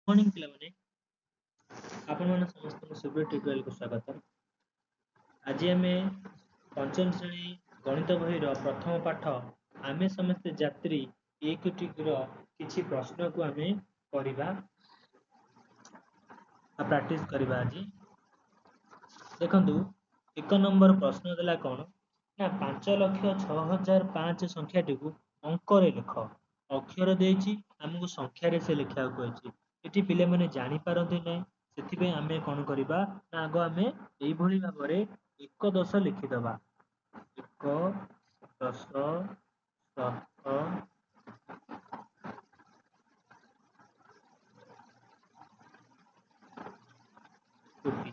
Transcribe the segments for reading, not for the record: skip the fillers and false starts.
Morning ପିଲାମାନେ, ଆପଣମାନେ ସମସ୍ତଙ୍କୁ ସୁବ୍ର ଟ୍ୟୁଟୋରିଆଲକୁ ସ୍ୱାଗତ। ଆଜି ଆମେ ପଞ୍ଚମ ଶ୍ରେଣୀ ଗଣିତ ବହିର ପ୍ରଥମ ପାଠ ଆମେ ସମସ୍ତେ ଯାତ୍ରୀ ଏକଟିର କିଛି ପ୍ରଶ୍ନକୁ ଆମେ କରିବା ଆଉ ପ୍ରାକ୍ଟିସ୍ କରିବା ଆଜି। ଦେଖନ୍ତୁ, 1 ନମ୍ବର ପ୍ରଶ୍ନ ଦେଲା କ'ଣ ନା 5,06,005 ସଂଖ୍ୟାଟିକୁ ଅଙ୍କରେ ଲେଖ। ଅକ୍ଷର ଦେଇଛି, ଆମକୁ ସଂଖ୍ୟାରେ ସେ ଲେଖିବାକୁ କହିଛି। ଏଠି ପିଲାମାନେ ଜାଣିପାରନ୍ତି ନାହିଁ, ସେଥିପାଇଁ ଆମେ କ'ଣ କରିବା ନା ଆଗ ଆମେ ଏଇଭଳି ଭାବରେ 1 ଦଶ ଲେଖିଦେବା। 1 ଦଶ ଶହ କୋଟି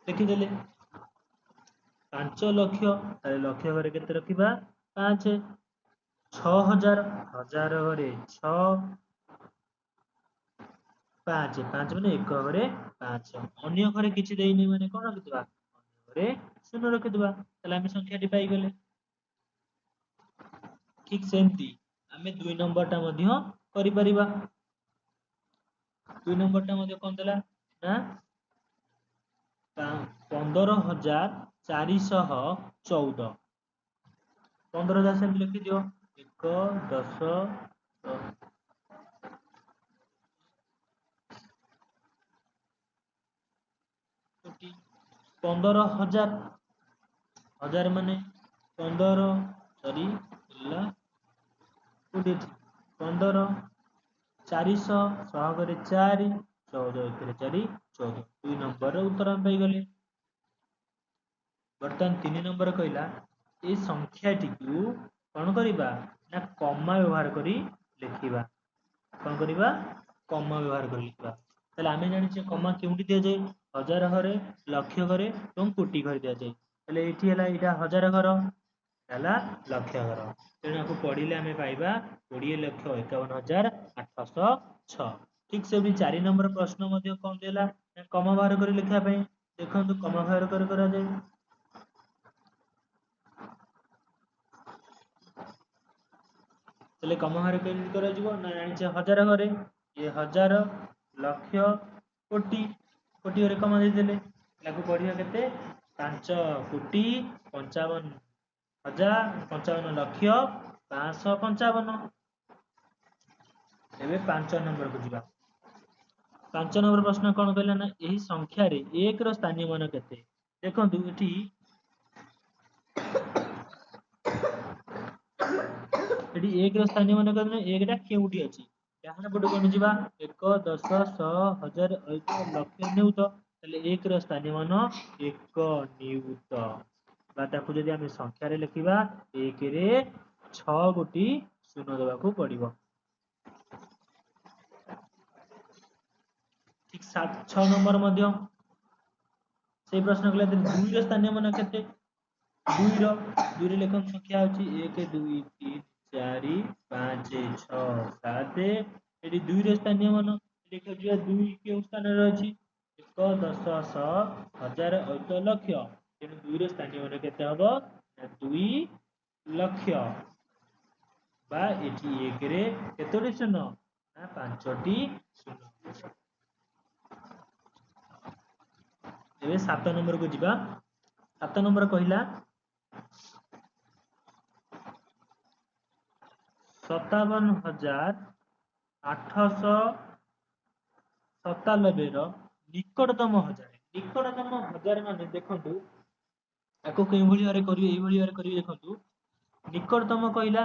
ଲେଖିଦେଲେ। 5 ଲକ୍ଷ, ତାହେଲେ ଲକ୍ଷ ଘରେ କେତେ ରଖିବା? 5। 6,000, ହଜାର ଘରେ 6, 5, 5 ମାନେ 1 ଘରେ 5। ଅନ୍ୟ ଘରେ କିଛି ଦେଇନି ମାନେ କ'ଣ ରଖିଦେବା? ଅନ୍ୟ ଘରେ 0 ରଖିଦେବା। ତାହେଲେ ଆମେ ସଂଖ୍ୟାଟି ପାଇଗଲେ। ଠିକ ସେମିତି ଆମେ 2 ନମ୍ବରଟା ମଧ୍ୟ କରିପାରିବା। 2 ନମ୍ବରଟା ମଧ୍ୟ କ'ଣ ଦେଲା ନା 15,414। 15,000 ସେମିତି ଲେଖିଦିଅ। 1 ଦଶ କୋଟି 15,000, ହଜାର ମାନେ 15, ସରି ହେଲା କୋଉଠି ଅଛି 15, 400, ଶହ ଘରେ 4, 14 ଏକରେ 4, 14। 2 ନମ୍ବରର ଉତ୍ତର ଆମେ ପାଇଗଲେ। ବର୍ତ୍ତମାନ 3 ନମ୍ବର କହିଲା ଏ ସଂଖ୍ୟାଟିକୁ କ'ଣ କରିବା ନା କମା ବ୍ୟବହାର କରି ଲେଖିବା। କ'ଣ କରିବା? କମା ବ୍ୟବହାର କରି ଲେଖିବା। ତାହେଲେ ଆମେ ଜାଣିଛେ କମା କେଉଁଠି ଦିଆଯାଏ? ହଜାର ଘରେ, ଲକ୍ଷ ଘରେ ଏବଂ କୋଟି ଘରେ ଦିଆଯାଏ। ତାହେଲେ ଏଇଠି ହେଲା ଏଇଟା ହଜାର ଘର, ହେଲା ଲକ୍ଷ ଘର। ତେଣୁ ଆକୁ ପଢିଲେ ଆମେ ପାଇବା 20,51,806। ଠିକ ସେମିତି 4 ନମ୍ବର ପ୍ରଶ୍ନ ମଧ୍ୟ କ'ଣ ଦେଲା ନା କମା ବ୍ୟବହାର କରି ଲେଖିବା ପାଇଁ। ଦେଖନ୍ତୁ କମା ବ୍ୟବହାର କରି କରାଯାଏ। ତାହେଲେ କମା ବ୍ୟବହାର କେମିତି କରାଯିବ ନା ଜାଣିଛେ ହଜାର ଘରେ, ଇଏ ହଜାର, ଲକ୍ଷ, କୋଟି, କୋଟି ଘରେ କମା ଦେଇଦେଲେ। ତାକୁ ପଢିବା କେତେ? 5 କୋଟି 55 ହଜାର 55 ଲକ୍ଷ 555। ଏବେ 5 ନମ୍ବରକୁ ଯିବା। 5 ନମ୍ବର ପ୍ରଶ୍ନ କ'ଣ କହିଲା ନା ଏହି ସଂଖ୍ୟାରେ 1 ର ସ୍ଥାନୀୟ ମାନ କେତେ? ଦେଖନ୍ତୁ ଏଠି ଏଠି 1 ର ସ୍ଥାନୀୟ ମାନ କେତେ? 1ଟା କେଉଁଠି ଅଛି? ଡାହାଣ ପଟକୁ ଆମେ ଯିବା। 1 ଦଶ ଶହ ହଜାର ଐତ ଲକ୍ଷ ନିୟୁତ। ତାହେଲେ 1 ର ସ୍ଥାନୀୟ ମାନ 1 ନିୟୁତ, ବା ତାକୁ ଯଦି ଆମେ ସଂଖ୍ୟାରେ ଲେଖିବା 1ରେ 6 ଗୋଟି ଶୂନ ଦେବାକୁ ପଡିବ। ଠିକ 6 ନମ୍ବର ମଧ୍ୟ ସେଇ ପ୍ରଶ୍ନ କଲା। 2 ର ସ୍ଥାନୀୟ ମାନ କେତେ? 2ର ଲେଖନ୍ତୁ ସଂଖ୍ୟା ହଉଛି 1 2 3 4 5 6 7। ଏଠି 2 ର ସ୍ଥାନୀୟ ମାନ ଦେଖିବାକୁ ଯିବା। 2 କେଉଁ ସ୍ଥାନରେ ଅଛି? 1 ଦଶ ଶହ ହଜାର ଐତ ଲକ୍ଷ। ତେଣୁ 2 ର ସ୍ଥାନୀୟ ମାନ କେତେ ହବ ନା 2 ଲକ୍ଷ, ବା ଏଠି 1ରେ କେତୋଟି ଶୂନ ନା 5ଟି ଶୂନ। ଏବେ 7 ନମ୍ବରକୁ ଯିବା। 7 ନମ୍ବର କହିଲା 57,897 ର ନିକଟତମ ହଜାର। ନିକଟତମ ହଜାର ମାନେ ଦେଖନ୍ତୁ ଆକୁ କେଉଁଭଳି ଭାବରେ କରିବେ, ଏଇଭଳି ଭାବରେ କରିବେ। ଦେଖନ୍ତୁ ନିକଟତମ କହିଲା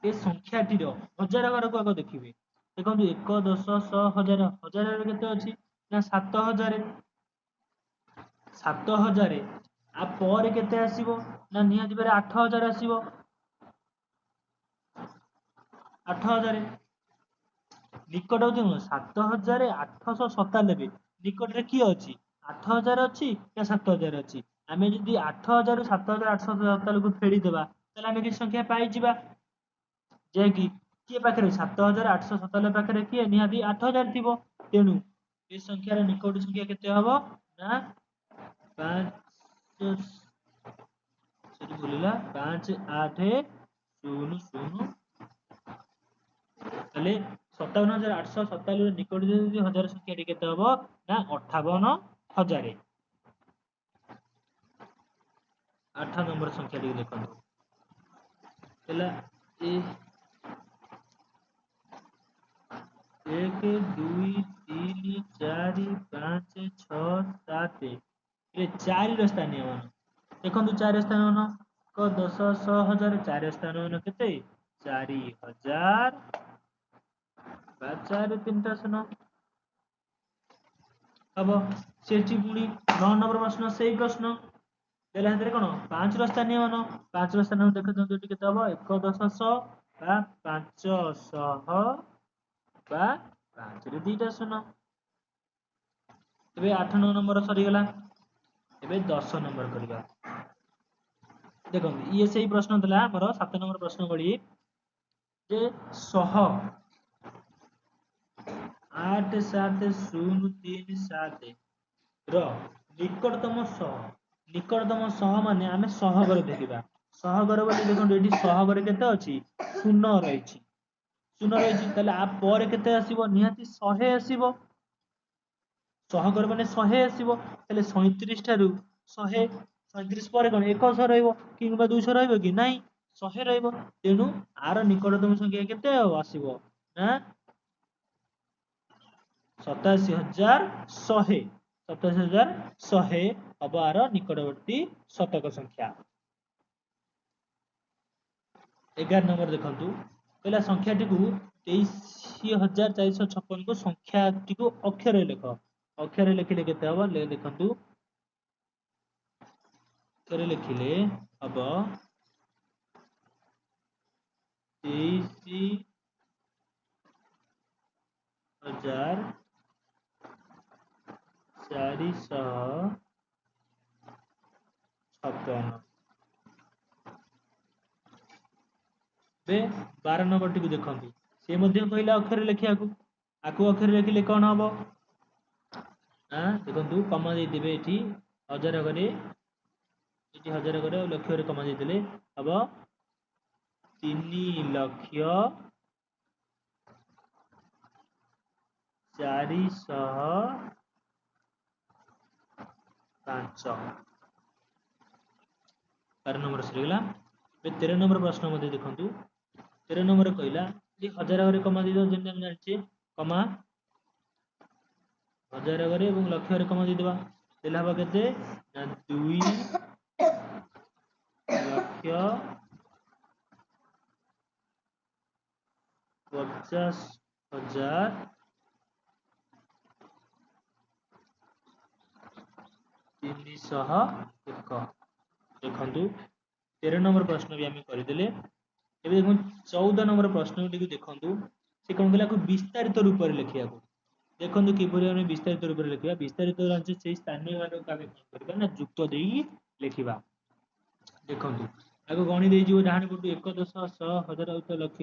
ଏ ସଂଖ୍ୟାଟିର ହଜାର ଘରକୁ ଆଗ ଦେଖିବେ। ଦେଖନ୍ତୁ 1 ଦଶ ଶହ ହଜାର, ହଜାରରେ କେତେ ଅଛି ନା 7,000। 7,000 ଆ ପରେ କେତେ ଆସିବ ନା ନିହାତି ଭାବରେ 8,000 ଆସିବ। 8,000 ନିକଟ ହଉଛି 7,897। ନିକଟରେ କିଏ ଅଛି? 8,000 ଅଛି ନା 7,000 ଅଛି? ଆମେ ଯଦି 8,000 7,897କୁ ଫେଡ଼ିଦେବା ତାହେଲେ ଆମେ କିଛି ସଂଖ୍ୟା ପାଇଯିବା। ଯାହାକି କିଏ ପାଖରେ 7,897 ପାଖରେ କିଏ ନିହାତି 8,000 ଥିବ। ତେଣୁ ଏ ସଂଖ୍ୟାର ନିକଟ ସଂଖ୍ୟା କେତେ ହବ ନା 5, ସେଠି ଭୁଲିଲା 5 8 0 0। ତାହେଲେ 57,897 ନିକଟବର୍ତ୍ତୀ ହଜାର ସଂଖ୍ୟାଟି କେତେ ହବ ନା 58,000। 8 ନମ୍ବର ସଂଖ୍ୟାଟିକୁ ଦେଖନ୍ତୁ, ହେଲା ଏ 1 2 3 4 5 6 7, ଏ 4ର ସ୍ଥାନୀୟ ମାନ ଦେଖନ୍ତୁ। 4 ସ୍ଥାନୀୟ ମାନ ଏକ ଦଶ ଶହ ହଜାର, 4 ସ୍ଥାନୀୟ ମାନ କେତେ? 4,000 ବା 4 3ଟା 0 ହବ। ସେଠି ପୁଣି 9 ନମ୍ବର ପ୍ରଶ୍ନ, ସେଇ ପ୍ରଶ୍ନ ଦେଲା, ସେଥିରେ କଣ 5ର ସ୍ଥାନୀୟ ମାନ, 5ର ସ୍ଥାନୀୟ ଦେଖନ୍ତୁ ଏଠି କେତେ ହବ? 1 ଦଶ ଶହ ବା 500 ବା 5ରେ 2ଟା 0। ଏବେ 8 9 ନମ୍ବର ସରିଗଲା, ଏବେ 10 ନମ୍ବର କରିବା। ଦେଖନ୍ତୁ, ଇଏ ସେଇ ପ୍ରଶ୍ନ ଥିଲା ଆମର 7 ନମ୍ବର ପ୍ରଶ୍ନ ଭଳି ଯେ ଶହ 8 7 0 3 7 ର ନିକଟତମ ଶହ। ନିକଟତମ ଶହ ମାନେ ଆମେ ସହଗରେ ଦେଖିବା। ସହଗର ବୋଲି ଦେଖନ୍ତୁ, ଏଠି ସହଗରେ କେତେ ଅଛି? 0 ରହିଛି, 0 ରହିଛି। ତାହେଲେ ଆ ପରେ କେତେ ଆସିବ? ନିହାତି 100 ଆସିବ। ସହଗର ମାନେ 100 ଆସିବ। ତାହେଲେ 37 ଠାରୁ 100, 37 ପରେ କଣ 100 ରହିବ କିମ୍ବା 200 ରହିବ କି ନାଇଁ? 100 ରହିବ। ତେଣୁ ଆର ନିକଟତମ ସଂଖ୍ୟା କେତେ ଆସିବ ନା 87,100। 87,100 ହବ ଆର ନିକଟବର୍ତ୍ତୀ ଶତକ ସଂଖ୍ୟା। 11 ନମ୍ବର ଦେଖନ୍ତୁ, କହିଲା ସଂଖ୍ୟାଟିକୁ 23,456କୁ ସଂଖ୍ୟାଟିକୁ ଅକ୍ଷରରେ ଲେଖ। ଅକ୍ଷରରେ ଲେଖିଲେ କେତେ ହବ ଦେଖନ୍ତୁ, ଅକ୍ଷରରେ ଲେଖିଲେ ହବ 23,456। ଏବେ 12 ନମ୍ବରଟିକୁ ଦେଖନ୍ତୁ, ସେ ମଧ୍ୟ କହିଲା ଅକ୍ଷରରେ ଲେଖିବାକୁ। ଆକୁ ଅକ୍ଷରରେ ଲେଖିଲେ କଣ ହବ ନା ଦେଖନ୍ତୁ, କମା ଦେଇଦେବେ ଏଠି ହଜାର ଘରେ, ଏଠି ହଜାର ଘରେ ଆଉ ଲକ୍ଷରେ କମା ଦେଇଦେଲେ ହବ 3 ଲକ୍ଷ 405। 12 ନମ୍ବର ସରିଗଲା। ଏବେ 13 ନମ୍ବର ପ୍ରଶ୍ନ ମଧ୍ୟ ଦେଖନ୍ତୁ। 13 ନମ୍ବର କହିଲା ଯେ ହଜାର ଘରେ କମା ଦେଇଦେବା, ଯେମିତି ଆମେ ଜାଣିଛେ କମା ହଜାର ଘରେ ଏବଂ ଲକ୍ଷ ଘରେ କମା ଦେଇଦେବା, ଦେଲେ ହବ କେତେ ନା 2 ଲକ୍ଷ 50 ହଜାର 301। ଦେଖନ୍ତୁ, 13 ନମ୍ବର ପ୍ରଶ୍ନ ବି ଆମେ କରିଦେଲେ। ଏବେ ଦେଖନ୍ତୁ 14 ନମ୍ବର ପ୍ରଶ୍ନଟିକୁ ଦେଖନ୍ତୁ, ସେ କଣ କହିଲା? ବିସ୍ତାରିତ ରୂପରେ ଲେଖିବାକୁ। ଦେଖନ୍ତୁ କିପରି ଆମେ ବିସ୍ତାରିତ ରୂପରେ ଲେଖିବା। ବିସ୍ତାରିତ ଜାଣିଛେ, ସେଇ ସ୍ଥାନୀୟ ମାନଙ୍କୁ ଆମେ କଣ କରିବା ନା ଯୁକ୍ତ ଦେଇକି ଲେଖିବା। ଦେଖନ୍ତୁ, ଆଗ ଗଣି ଦେଇଯିବ ଡାହାଣ ପଟୁ 1 ଦଶ ଶହ ହଜାର ଲକ୍ଷ,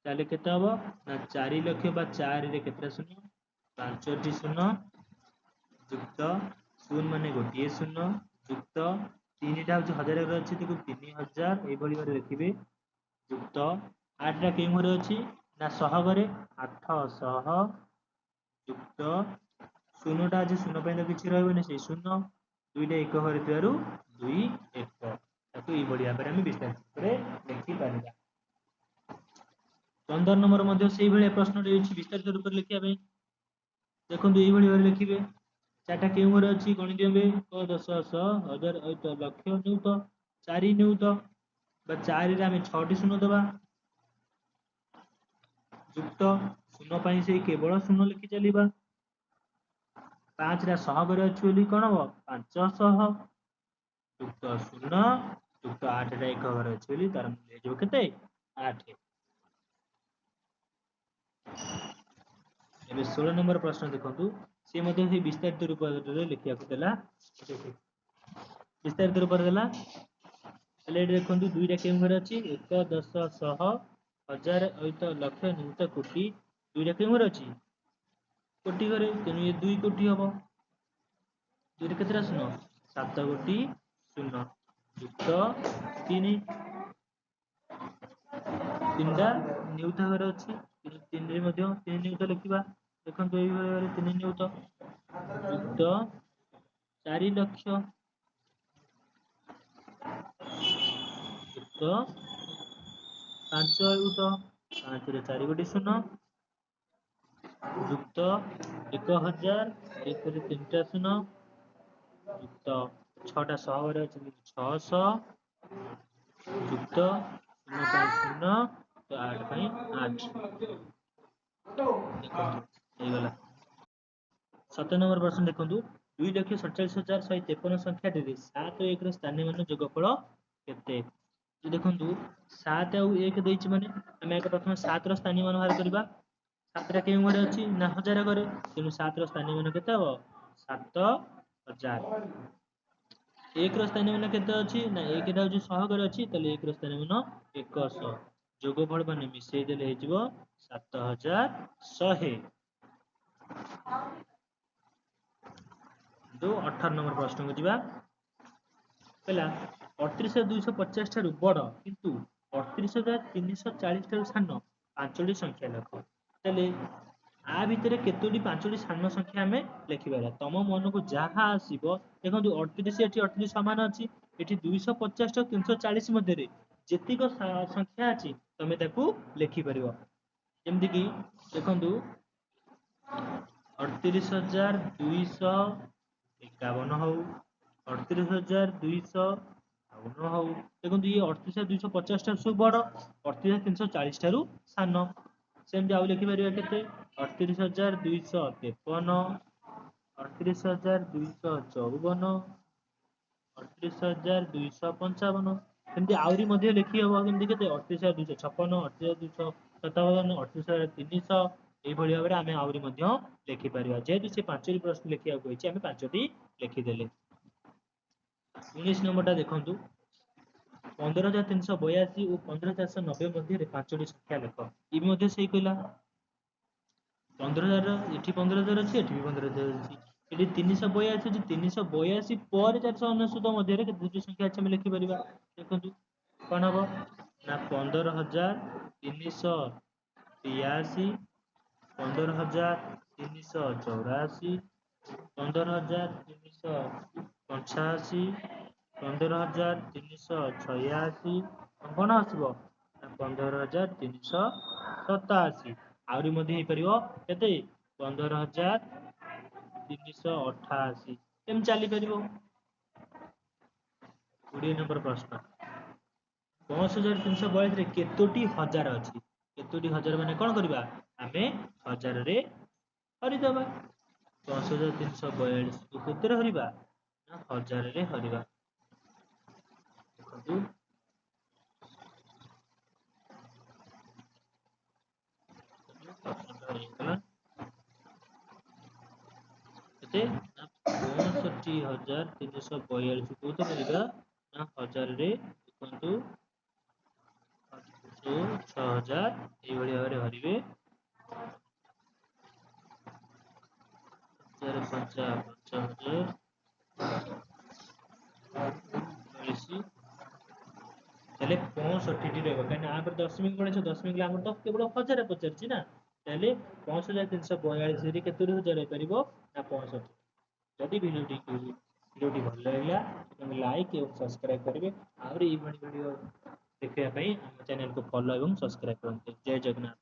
ତାହେଲେ କେତେ ହବ ନା 4 ଲକ୍ଷ ବା 4ରେ କେତେଟା 0? 5ଟି 0 ଯୁକ୍ତ 0 ମାନେ 1 0 ଯୁକ୍ତ 3ଟା ହଉଛି ହଜାର ଘରେ ଅଛି, ତାକୁ 3,000 ଏଇଭଳି ଭାବରେ ଲେଖିବେ। ଯୁକ୍ତ 8ଟା କେଉଁ ଘରେ ଅଛି ନା ଶହ ଘରେ, 800 ଯୁକ୍ତ 0ଟା ଅଛି, 0 ପାଇଁ ତ କିଛି ରହିବନି, ସେଇ 0, 2ଟା ଏକ ଘରେ ଥିବାରୁ 2 1। ତାକୁ ଏଇଭଳି ଭାବରେ ଆମେ ବିସ୍ତାରିତ ରୂପରେ ଲେଖିପାରିବା। 15 ନମ୍ବର ମଧ୍ୟ ସେଇଭଳିଆ ପ୍ରଶ୍ନଟି ଅଛି ବିସ୍ତାରିତ ରୂପରେ ଲେଖିବା ପାଇଁ। ଦେଖନ୍ତୁ, ଏଇଭଳି ଭାବରେ ଲେଖିବେ। 4ଟା କେଉଁ ଘରେ ଅଛି ଗଣି ଦିଅବେ, ଏକ ଦଶ ଶହ ହଜାର ଅୟୁତ ଲକ୍ଷ ନିୟୁତ, 4 ନିୟୁତ ବା 4ରେ ଆମେ 6ଟି 0 ଦେବା, ଯୁକ୍ତ 0 ପାଇଁ ସେଇ କେବଳ 0 ଲେଖି ଚାଲିବା। 5ଟା ଶହ ଘରେ ଅଛି ବୋଲି କଣ ହବ 500 ଯୁକ୍ତ 0 ଯୁକ୍ତ 8ଟା ଏକ ଘରେ ଅଛି ବୋଲି ତାର ମୂଲ୍ୟ ହେଇଯିବ କେତେ? 8। ଏବେ 16 ନମ୍ବର ପ୍ରଶ୍ନ ଦେଖନ୍ତୁ, ସେ ମଧ୍ୟ ସେଇ ବିସ୍ତାରିତ ରୂପରେ ଲେଖିବାକୁ ଦେଲା, ବିସ୍ତାରିତ ରୂପରେ ଦେଲା। ହେଲେ ଏଠି ଦେଖନ୍ତୁ, 2ଟା କେଉଁ ଘରେ ଅଛି? 1 ଦଶ ଶହ ହଜାର ଅୟୁତ ଲକ୍ଷ ନିୟୁତ କୋଟି, 2ଟା କେଉଁ ଘରେ ଅଛି? କୋଟି ଘରେ, ତେଣୁ ଇଏ 2 କୋଟି ହବ। 2ରେ କେତେଟା 0? 7 ଗୋଟି 0 ଯୁକ୍ତ 3, 3ଟା ନିୟୁତ ଘରେ ଅଛି, ତେଣୁ 3ରେ ତିନିରେ ମଧ୍ୟ 3 ନିୟୁତ ଲେଖିବା। ଦେଖନ୍ତୁ ଏଇଭଳି ଭାବରେ 3 ନିୟୁତ ଯୁକ୍ତ 4 ଲକ୍ଷ ଯୁକ୍ତ 5 ନିୟୁତ, 5ରେ 4 ଗୋଟି ଶୂନ ଯୁକ୍ତ 1000, 1ରେ 3ଟା ଶୂନ ଯୁକ୍ତ 6ଟା ଶହ ଘରେ ଅଛି 600 ଯୁକ୍ତ 0 ପାଇଁ 0 ତ 8 ପାଇଁ 8। ଦେଖନ୍ତୁ ହେଇଗଲା। 17 ନମ୍ବର ପ୍ରଶ୍ନ ଦେଖନ୍ତୁ, 2,47,153 ସଂଖ୍ୟାଟିରେ 7 ଓ 1 ର ସ୍ଥାନୀୟ ମାନ ଯୋଗଫଳ କେତେ? ଦେଖନ୍ତୁ 7 ଆଉ 1 ଦେଇଛି ମାନେ ଆମେ ଆଗ ପ୍ରଥମେ 7 ର ସ୍ଥାନୀୟ ମାନ ବାହାର କରିବା। 7ଟା କେଉଁ ଘରେ ଅଛି ନା ହଜାର ଘରେ, ତେଣୁ 7 ର ସ୍ଥାନୀୟ ମାନ କେତେ ହବ? 7000। 1 ର ସ୍ଥାନୀୟ ମାନ କେତେ ଅଛି ନା 1ଟା ହଉଛି ଶହ ଘରେ ଅଛି, ତାହେଲେ 1 ର ସ୍ଥାନୀୟ ମାନ 100। ଯୋଗଫଳ ମାନେ ମିଶେଇ ଦେଲେ ହେଇଯିବ 7100। କିନ୍ତୁ 18 ନମ୍ବର ପ୍ରଶ୍ନକୁ ଯିବା। ହେଲା 38250 ଠାରୁ ବଡ଼ କିନ୍ତୁ 38340 ଠାରୁ ସାନ 5ଟି ସଂଖ୍ୟା ଲେଖ। ତାହେଲେ ଆ ଭିତରେ କେତୋଟି 5ଟି ସାନ ସଂଖ୍ୟା ଆମେ ଲେଖିପାରିବା? ତମ ମନକୁ ଯାହା ଆସିବ। ଦେଖନ୍ତୁ 38 ଏଠି 38 ସମାନ ଅଛି, ଏଠି 250 ଠାରୁ 340 ମଧ୍ୟରେ ଯେତିକ ସଂଖ୍ୟା ଅଛି ତମେ ତାକୁ ଲେଖିପାରିବ। ଯେମିତିକି ଦେଖନ୍ତୁ 38251 ହଉ, 38252 ହଉ। ଦେଖନ୍ତୁ ଇଏ 38250 ଠାରୁ ସବୁ ବଡ଼, 38340 ଠାରୁ ସାନ। ସେମିତି ଆଉ ଲେଖିପାରିବା କେତେ? 38253, 38254, 38255। ସେମିତି ଆହୁରି ମଧ୍ୟ ଲେଖି ହବ। କେମିତି କେତେ? 38256, 38257, 38300। ଏଇଭଳି ଭାବରେ ଆମେ ଆହୁରି ମଧ୍ୟ ଲେଖିପାରିବା। ଯେହେତୁ ସେ 5ଟି ପ୍ରଶ୍ନ ଲେଖିବାକୁ କହିଛି ଆମେ 5ଟି ଲେଖିଦେଲେ। 19 ନମ୍ବରଟା ଦେଖନ୍ତୁ, 15382 ଓ 15490 ମଧ୍ୟରେ 5ଟି ସଂଖ୍ୟା ଲେଖ। ଇଏ ବି ମଧ୍ୟ ସେଇ କହିଲା 15000, ଏଠି 15000 ଅଛି, ଏଠି ବି 15000 ଅଛି, ଏଠି 382 ଅଛି, 382 ପରେ 499 ମଧ୍ୟରେ କେତୋଟି ସଂଖ୍ୟା ଅଛି ଆମେ ଲେଖିପାରିବା। ଦେଖନ୍ତୁ କଣ ହବ ନା 15383, 15384, 15385, 15386, କଣ ଆସିବ ନା 15387। ଆହୁରି ମଧ୍ୟ ହେଇପାରିବ କେତେ? 15388। ଏମିତି ଚାଲିପାରିବ। 20 ନମ୍ବର ପ୍ରଶ୍ନ, 65342ରେ କେତୋଟି ହଜାର ଅଛି? କେତୋଟି ହଜାର ମାନେ କଣ କରିବା? ଆମେ ହଜାରରେ ହରିଦେବା। 65342କୁ କେତେରେ ହରିବା ନା ହଜାରରେ ହରିବା। ଦେଖନ୍ତୁ କେତେ ନା 65342 କୋଉଥିରେ ହରିବା ନା ହଜାରରେ। ଦେଖନ୍ତୁ 6000 ଏଇଭଳି ଭାବରେ ହରିବେ। 4 5 5000 40, ତାହେଲେ 65ଟି ରହିବ। କାହିଁକିନା ଆ ପରେ ଦଶମିକ ପଳେଇଛ, ଦଶମିକ ଆମର ତ କେବଳ ହଜାରେ ପଚାରିଛି ନା, ତାହେଲେ 65342ରେ କେତୋଟି ହଜାର ହେଇପାରିବ ନା 65। ଯଦି ଭିଡ଼ିଓଟି ଭଲ ଲାଗିଲା ତେବେ ଲାଇକ୍ ଏବଂ ସବସ୍କ୍ରାଇବ୍ କରିବେ। ଆହୁରି ଏଇଭଳି ଭିଡ଼ିଓ ଦେଖିବା ପାଇଁ ଆମ ଚ୍ୟାନେଲକୁ ଫଲୋ ଏବଂ ସବସ୍କ୍ରାଇବ୍ କରନ୍ତୁ। ଜୟ ଜଗନ୍ନାଥ।